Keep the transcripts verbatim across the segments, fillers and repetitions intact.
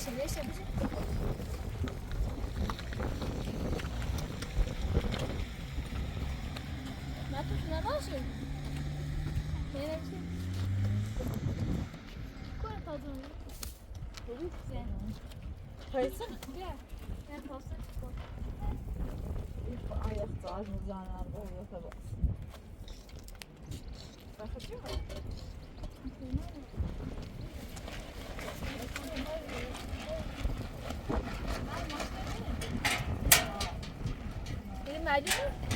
Deixa, deixa, deixa. Mas tu não gosta? Qual é a tua zona? Sim. Sim. É, é, posso. Ай, ахҵәаажәмзаанаа рҟәыӷәӷәа ҭабаҟ. Или Марина?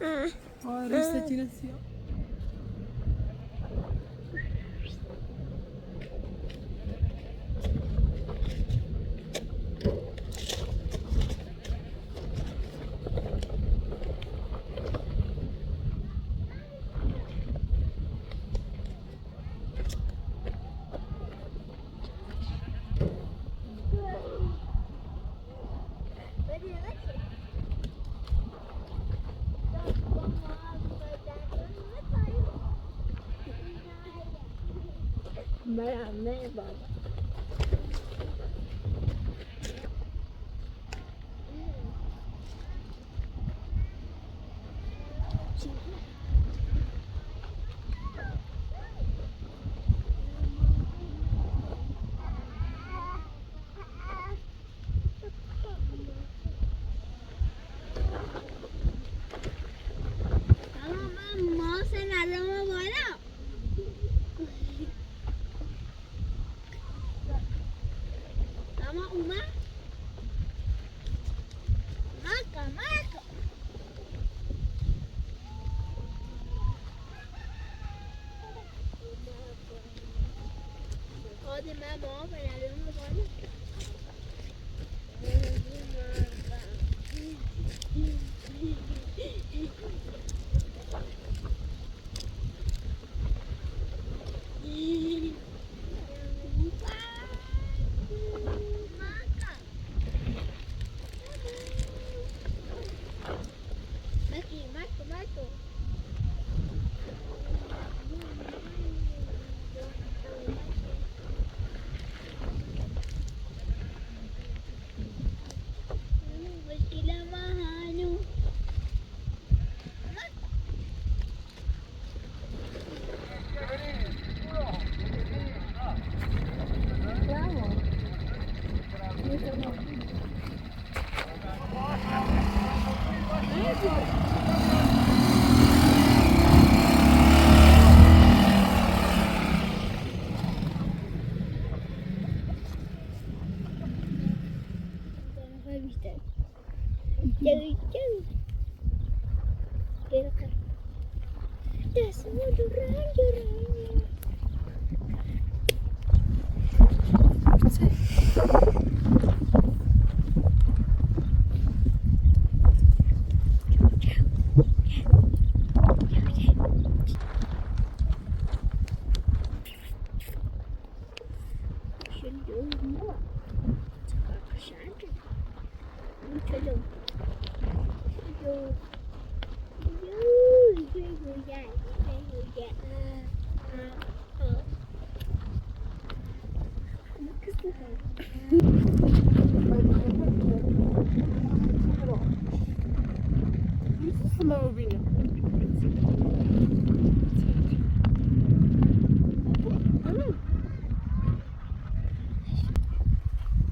Ой, Риса, тире сиа. Mama, mama, se nada más bueno. Mama, uma. Maca, maca. Ode mama, mama, se nada más bueno.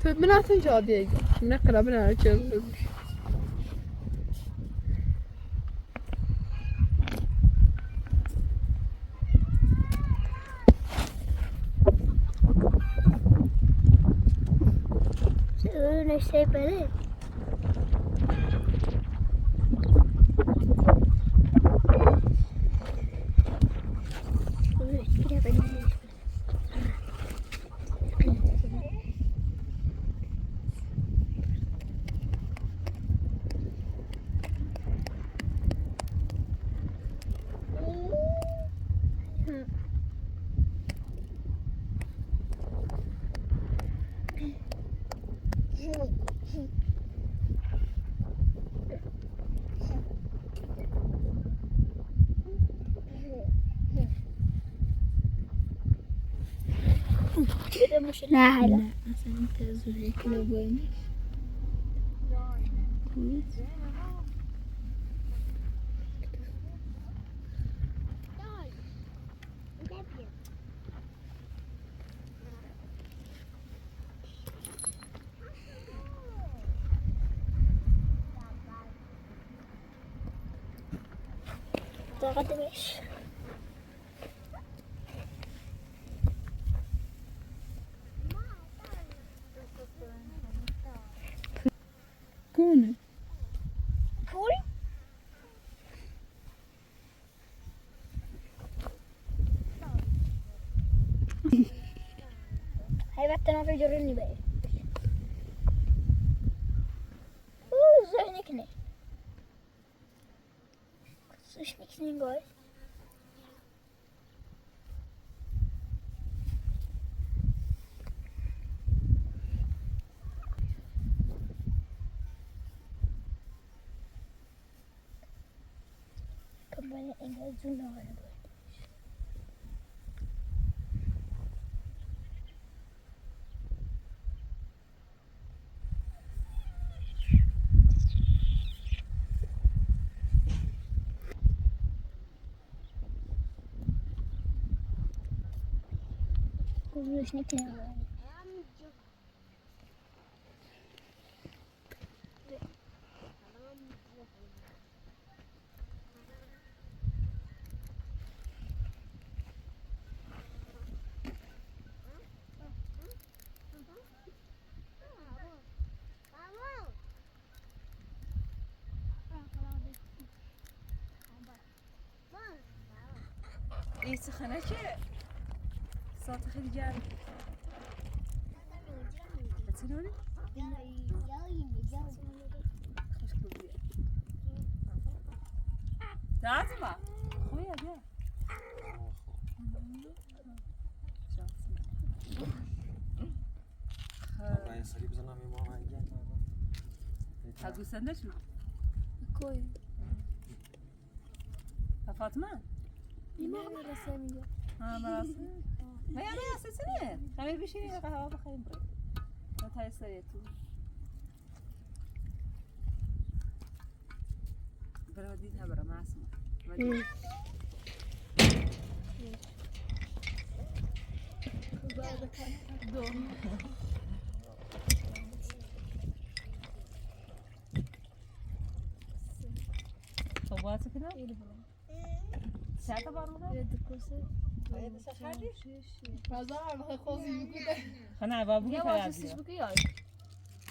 Тобинатын жадиеги. Мына кырабын ара чыгы. Сыгы нэштэй бэлэй. Cool. Cool? Te no vedo nivel. Uh, sono Nick. Sono Nick Ningoi. Compagnia Engel zu Norden. Кузмичник. Исыханагьы саҭахеит џьара. Ацинури? Дааӡама? Хуя, да. Ҳагәсандашу? Какой? А Фатма? Имам Расамия. А, Мараса. Моя Мараса цене. Хами биши я кахава бахаим бро. Натай совету. Бро, ди табра масма. Дом. Фабуацакна? Сята бармада? Хана бабу. Я вас здесь букиёй.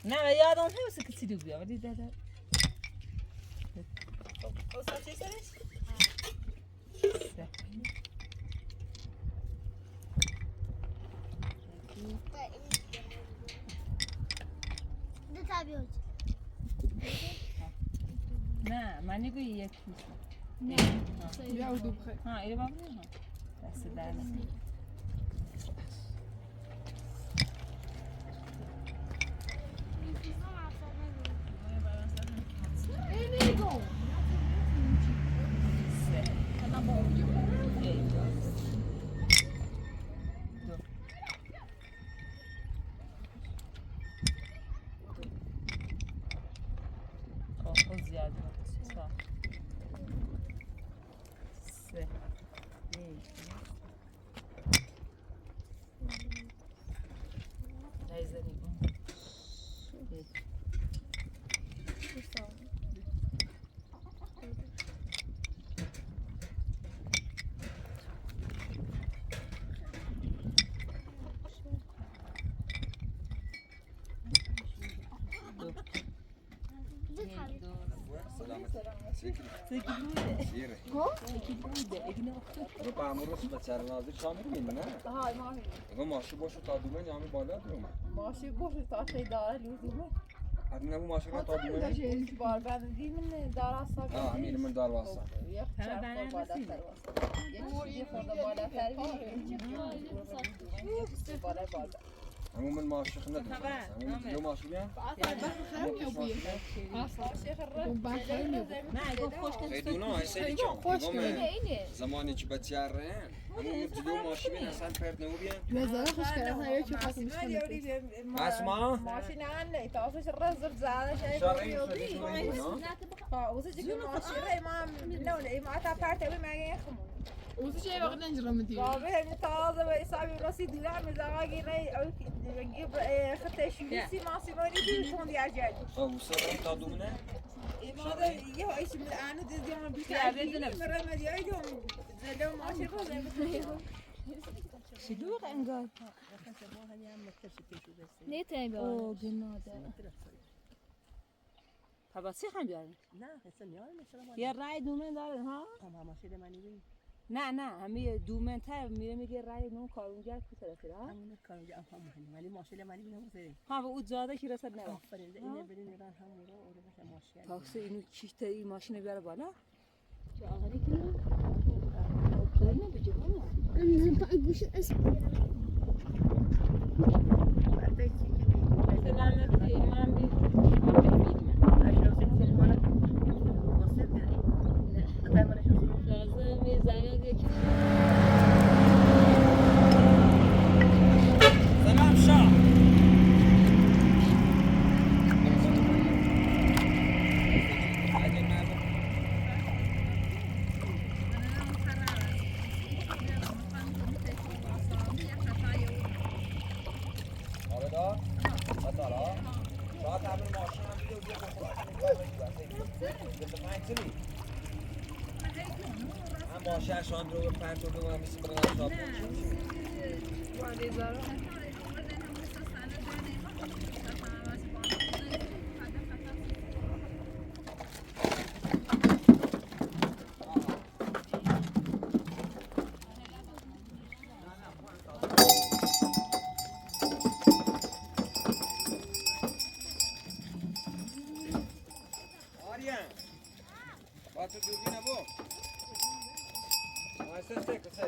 На, я дам хэ сэ кэцэри гуя, вали да да. О, сэ сэ сэ. На, маниго и я киса. Я удубхэ. А, или бабу, ага. До свидания. Колхоз зиадэ. Са. Сэ. Эй. Дай за него. Эй. Ага, имам. Ага, машы бошу та думен, ями бала думен. Машы бошу та тей дара люзуме. Адна бу машы та думен. Дар бен димин дара сага. А, амир мен дара васа. Як чар ko bala tarvasa. Як чар ko bala tarvi. Bala bala. Ама ман машык надо. Ама ман дило машык я. Ама ман машык я. Ма, го хош. Зедуно, ай сэ дичо. Го ман. Замани чи батяре. Ама ман дило машык я, сан перд не убия. Мезара хош кара, ха, я чё, как мы что. Асма? Машина анне, тасо шарра зурзана шай. Шарра зурзана. Ха, усе чиги машык я, имам, но, имам та перд я, ви меге хму. Усе чиги вагнен жрамати. Бабе, ами таза, ви саби роси дилами, зага ги рай, ау, ги, э, хате шули си ма си ма ни ди тон ди ажай. Ха, усе рам та думне? Имам да, я, ай си ма ана ди ди ма би. Я, бе, дина. Мара ма ди ай ди ма. Зело машык я, зело. Сиду энга. Не тайба. О, генада. Таба сихан биан. На, эсэ не ой, не шалама. Я рай думен дара, ха? Ама машык я мани ви. نه، نه، همهٔ دومن‌تر میره میگه رای نو کارونگر کوتاه رفیق، ها؟ همون کارونگر، آها، مهندس. ولی ماشاءالله، ولی بینا بزرگه. ها، و او جاده کی رسد نه. آفرین، ده اینه ها؟ برین ایران هم میره، او رو بشه ماشین. تاکسی اینو کیشته این ماشینه بیاره بالا. چه آقا دیگه؟ آفرین، نه بجه بالا. من فقط گوش اس. سلامتی، من بی-، آره دار؟ مثلا؟ باید همین ماشین هم دیگه بیا بخور. بیست و پنج تومن. هم ماشین شان رو به پنج تومن می‌شه برای شاپ. آریان. با تو دوربین نبود. آه، سه، سه، سه،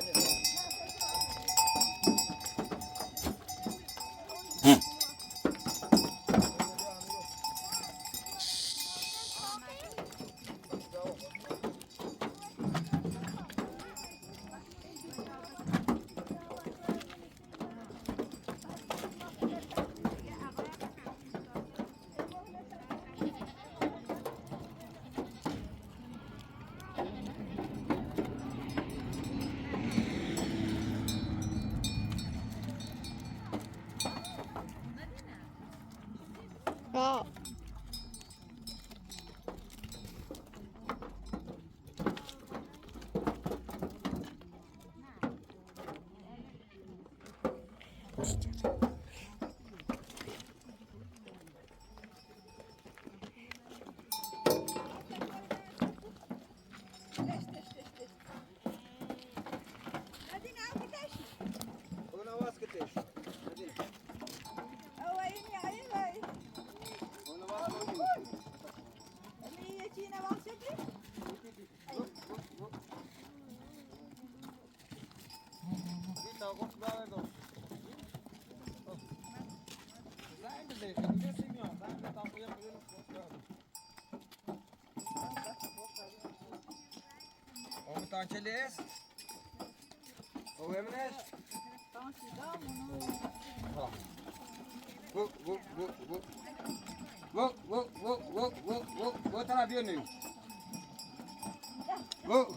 نه. Komutan Çelis. O emine. Go, go, go, go. Go, go, go, go, go, go. Go, tara biyo ne. Go.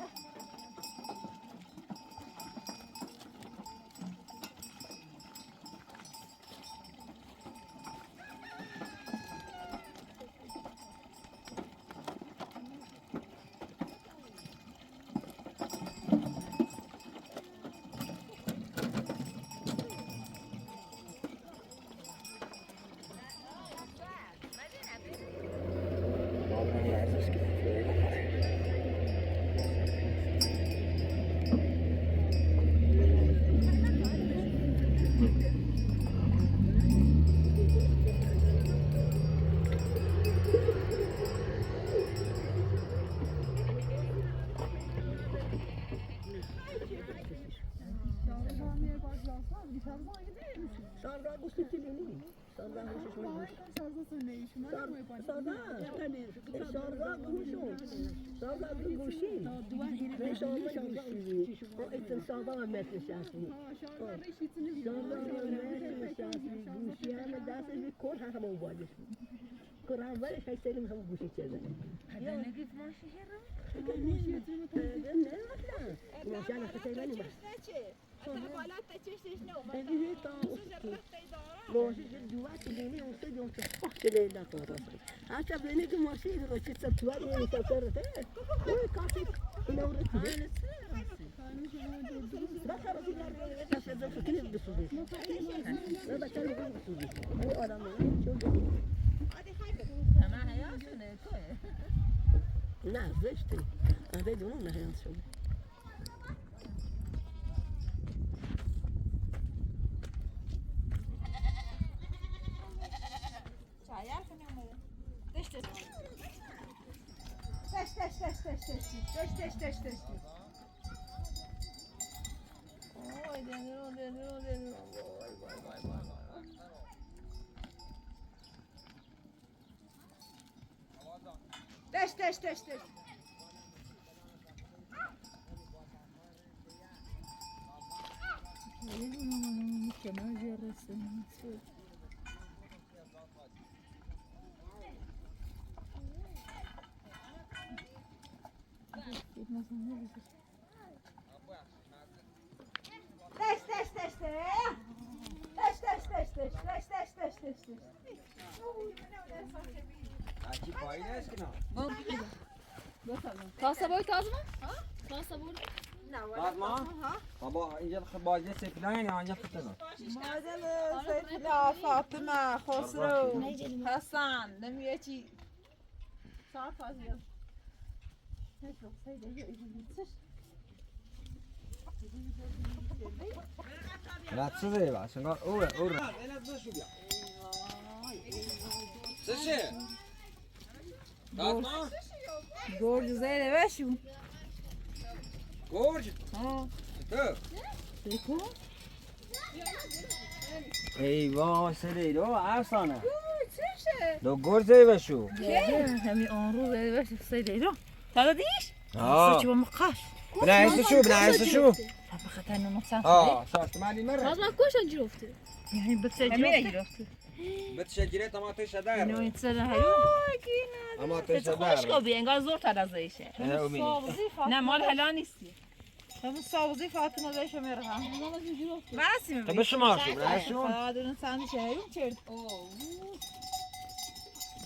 Şarjı bu sütüleni. Şarjı bu sütüleni. Şarjı bu sütüleni. Şarjı, şarjı, şarjı bu şu. Şarjı bu şu. Ve şarjı, şarjı bu şu. O etin şarjı vermesi şarjı. Şarjı vermesi şarjı. Bu şey ama daha bir kor ha, tamam, bu. Kur'an var, şey senin hem bu şey çezer. Hadi ne git maaşı yerim. Ne maaşı yerim? Maaşı ne kadar benim? Maaşı bir dua ki beni olsa yok. Bak ki beni de maaşı yerim, o çiçek tuvar, o çiçek tuvar. Oy, kalk. Ne uğraşıyorsun? Ama hayatı ne koy? Na, zıçtı. Ama ben de onun hayatı. Тыш, тыш, тыш, тыш, тыш. Тыш, тыш, тыш, тыш, тыш. Ой, дендерон, дендерон, дендерон. Ой, ой, ой, ой, ой. Тыш, тыш, тыш, тыш. Тыш, тыш, тыш, тыш. Тыш, тыш, тыш, тыш. Тыш, тыш, тыш, тыш, тыш, тыш, тыш, тыш, тыш. Класса boyu tazma? Klasa boyu. Tazma? Baba, ince bazı sepilaya ne ancak kıtını. Madem sepila Fatıma, Hosru, Hasan, ne müyeci. Saat fazla. Rahatsız evi, aslında. Uğra, uğra. Sesi. Tatma. Gorcu zeyde ver şu. Gorcu. Ha. Tı. Seko. Eyvah, Seydo, Arsana. Do gorcu zeyde ver şu. Hem onru zeyde ver şu Seydo. Tada diş. Ha. Saçı mı kaş? Bina esi şu, bina esi şu. Baba xatar ne noksan. Ha, saç mali mera. Lazım koşan cüroftu. Yani bitse cüroftu. Bitse cüret ama tışa dar. Ne o insan hayo. Ama tışa dar. Hoş ko bi engal zor tada zeyşe. Ne mal halan isti. Hem sabzı Fatıma zeyşe merha. Masim. Tabii şu maaşı, bina şu. Kadın sen şey yok çert.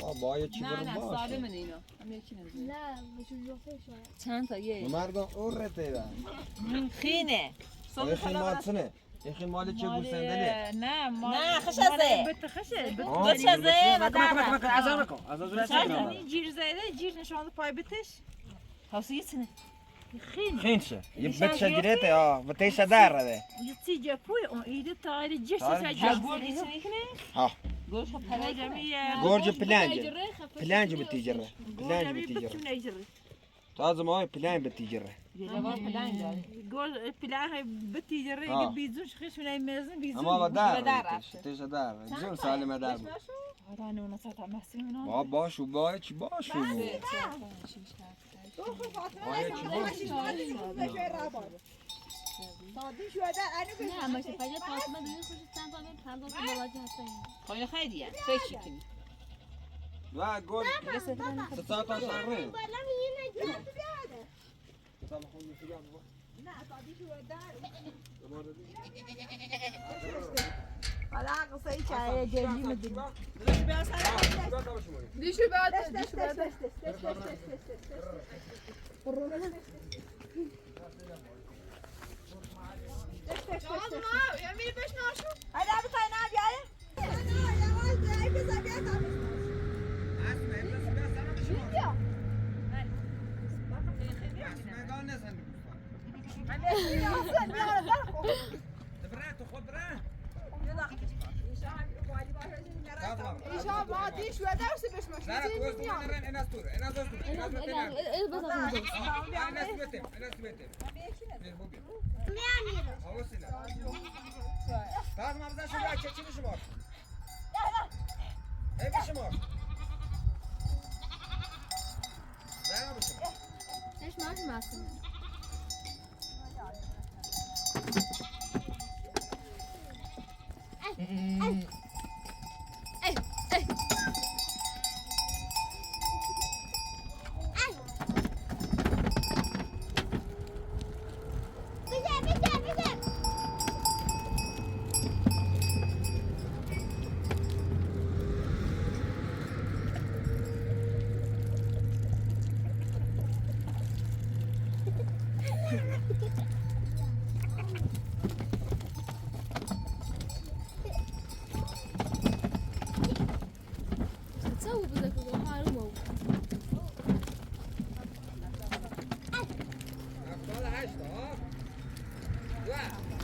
Baba ya çiğ. Na, na, sade mi neyno? Çanta ye. Marga orrete da. Xine. Xine matsine. Xine mali çe bu sendeli. Na, na, xışa ze. Bit xışe. Bit xışe ze. Azar bako. Azar zure. Çanta ni cir zeyde, cir nişanlı pay bitiş. Hası yitsine. Xine. Xine. Yip bit şagirete ya. Bit şadar de. Yitsi cepuy, o idi tari cir şagir. Ha. Gorcu planci. Planci bitijere. Planci bitijere. Tazım o plan bitijere. Plan bitijere. Bizun şıkış ne mezun bizun. Ama va dar. Tışa dar. Bizun salime dar. Arane ona sata masim. Ba baş u ba hiç baş u. Sadi şu anda anı gözü. Ne ama işte fayda tatma düğün kuşu sen bana panda balaca hasta. Koyu haydi ya. Seçikin. La gol. Sıçan taşları. Tamam, onu filan bu. Ala qısayı çaya geldi mi dedim. Düşü bende, düşü bende. Hadi abi, kaynağı bir ayı. Yavaş, yavaş, yavaş.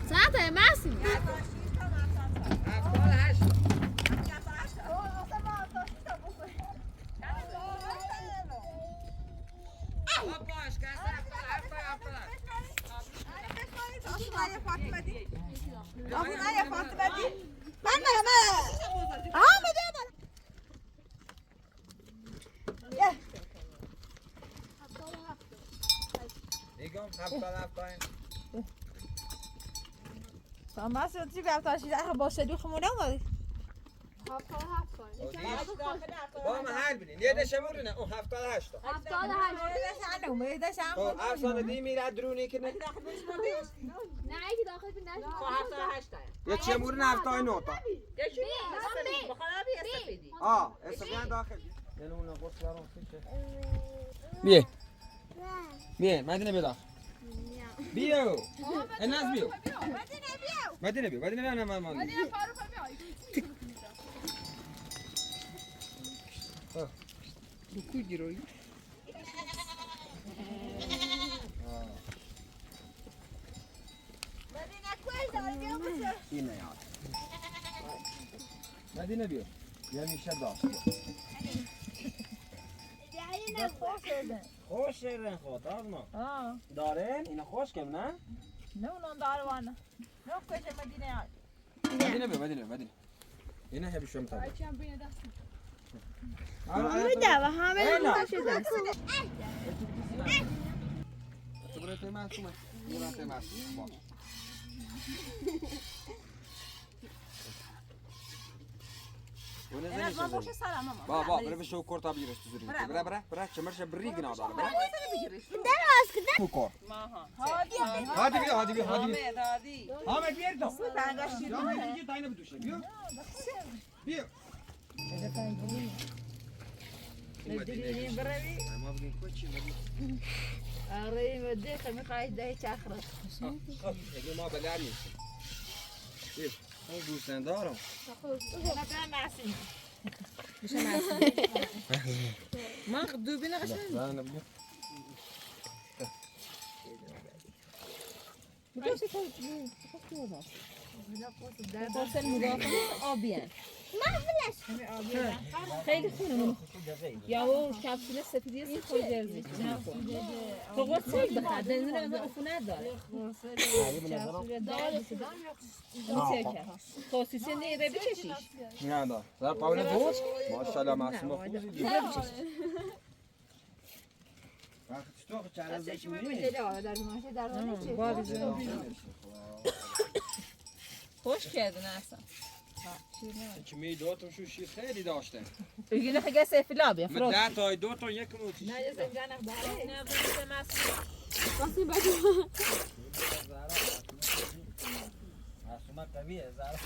Saata ya máximo. Abuna ya Fatma di. Abuna ya Fatma di. Bana, bana. Aa, madama. Ya. Digam, hafta, hafta. Tamam, sen çıkar taşı, daha boşa bir kumuna mı? Haftada haft var. O değil. Ama her biri. Niye de şamuruna? O haftada haşta. Haftada haşta. O haftada değil mi? Ya durun ikini. Ne, iki dakika bir ne? O haftada haşta. Ya şamuruna haftada nota. Ya şimdi. Bakalım abi ya sepedi. Aa, esas dahil. Yani ona boşlar olsun ki. Bir. Bien, madine bela. Bio. Enas bio. Madine bio, madine bio, ana mama. Buku giroi. Madine kuesta, alıyor musun? Yine ya. Madine bio. Yani işe daha. Xoş erin xo, tazma. Ha. Daren, ina xoş kem, ne? Ne unan darwana. Ne koca Madine ya. Madine be, Madine, Madine. Ina hebi şom tabi. Ama da var, ha, ben bu şey dersin. Tu buraya temaz, tu buraya temaz. Bak, bak, bire bir şey kort abi yürüyüştü zürüyün. Bırak, bırak, bırak, çamaşır bir rigin abi, bırak. Bu kort. Hadi bir, hadi bir, hadi bir. Ahmet, hadi. Ahmet, bir de. Ya, Ahmet, bir de aynı bir düşün, yok? Bir. Arayın ve de, kami kayda çakra. Ege ma belari. Bir. Sen dur sen, doğru. Ana ben Mersin. Mak dubine kaçın. Ben de biliyorum. Bu da şey, bu çok güzel. Sen müdafaa abi yani. Xeyli xunum. Ya o şapsile sepiliye koyacağız. Doğru söyledi ha. Denizin önüne ufuna da. Sosisi ne yere bir çeşit. Ya da. Sen pavle bu. Maşallah, masum. Hoş geldin Hasan. Şimdi dört şu şey xeyli daştı. Ögüne xige sefil abi, Fırat. Müddet ay dört ay yakın oldu. Ne sen canım daha? Ne bu sen masum? Nasıl bacım? Masuma tabii ya, Zara.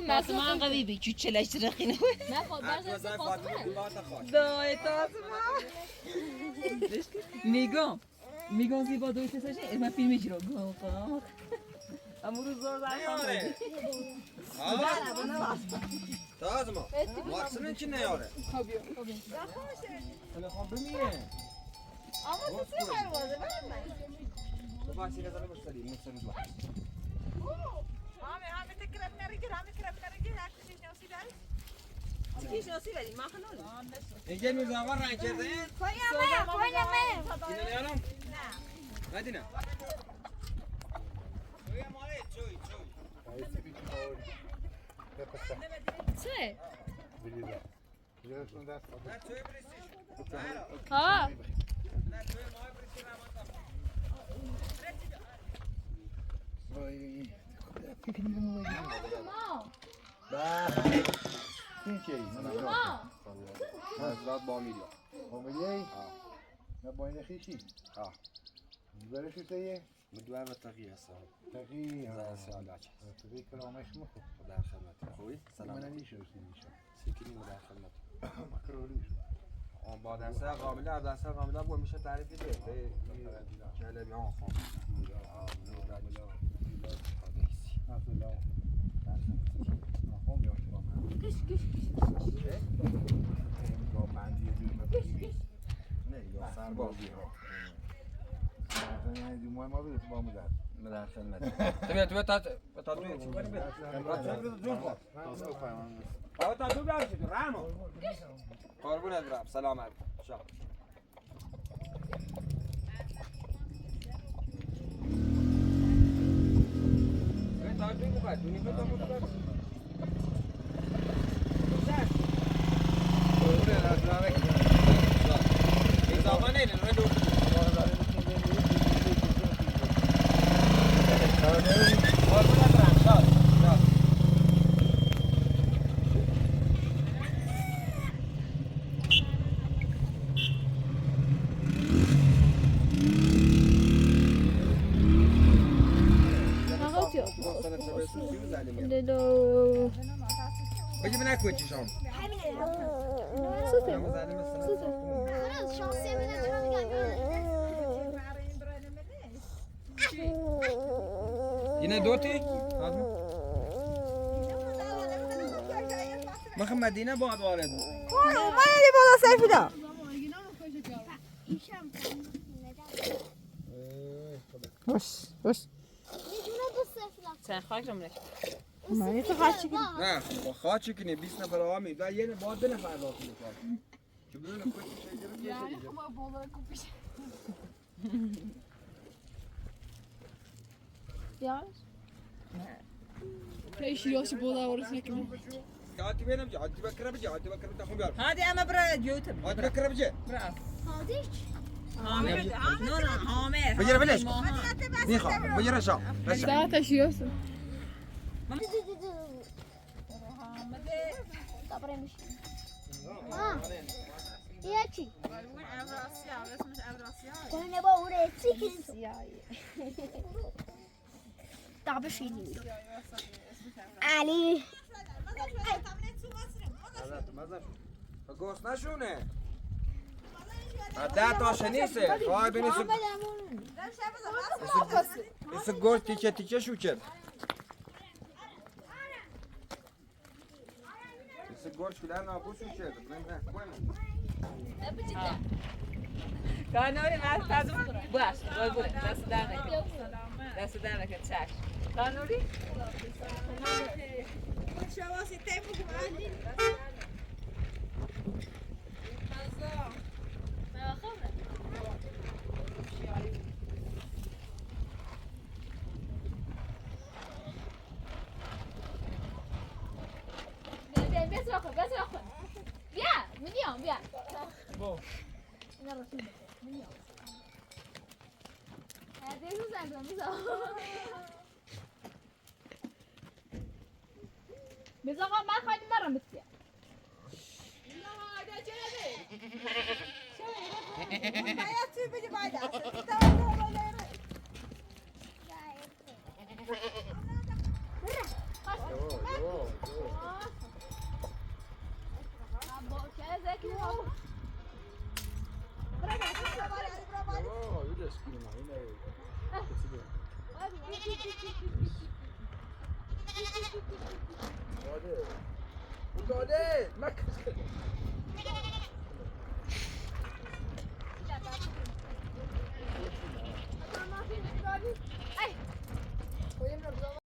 Masuma qabi bi çüçeleştirin. Ne kadar sen korkma. Da et asma. Migo. Migo ziba do sesi şey, ma filmi jiro. Amuru zor da. Tazma. Varsının içinde yore. Tabii. Telefon bilmiyor. Ama size var bu arada, ben mi? Baba, size sana göstereyim, nasıl bir bak. Abi, abi, tekrar nereye gir, abi, tekrar nereye gir, abi, siz ne olsun, ben? Siz ne olsun, ben, mahal oldu. Ege mi zaman rahat geldi? Koyama, koyama. İnanıyorum. Hadi ne? Koyama, çoy, çoy. Şey. Ha. Ba. Kim ki? Ha, Zat Bamilya. Bamilya? Ha. Ne boyne xişi? Ha. Böyle şu teye. Mı dua ve tagiye sağ ol. Tagiye. Zara sağ ol. Tagiye kırama işmi? Xuda xidmet. Xoy, selam. Bana ne iş olsun inşallah. Sekini mi daha xidmet? Makro ölmüş. On badese gamile, badese gamile bu mişe tarif ediyor. Kele bir on xo. Nasıl la? Kış, kış, kış, kış. Şey? Yok, ben diye diyorum. Kış, kış. Ne? Yok, sarı oluyor. Sen yani, dün var mı bir tutamı da? Merak etme. Tabii, tabii, tat, tat, tat. Qurban ederim, selamet. Sağ ol. Bence ben el koyacağım. Sus ya. Sus ya. Yine doti. Bakın Medine bu adı var. Vay, vay, Ali Bala Seyfi de. Hoş, hoş. Sen kaç ömrek? Ama ne kadar çekin. Ha, bak kaç çekin, bir sınıf var abi. Daha yeni bu adı ne fayda olsun bu kadar. Şimdi böyle koç şey gelip geçecek. Yani ama bu olarak kopmuş. Yavaş. Hey, şu yaşı bola orası ne kim? Hadi benim, hadi bakalım, hadi bakalım, tamam ya. Hadi ama bırak, götür. Hadi bakalım. Bırak. Hadi. Ahmet, no, no, Ahmet. Bırak, bırak. Niha, bırak aşağı. Daha taşıyorsun. Добре, миши. А, я чи? Коли не было уре цикин. Табе шини. Али. Гос нашуне. А да, то шенисе. Хай бенисе. Исы гос тиче, тиче шуче. Isi gorç filan, ha, bu suçu. Kanori, ben lazım. Bas, bas, bas. Nasıl demek? Nasıl demek? Çaş. Kanori? Bia, bia, bia, bia. Bun. Bia. Bia.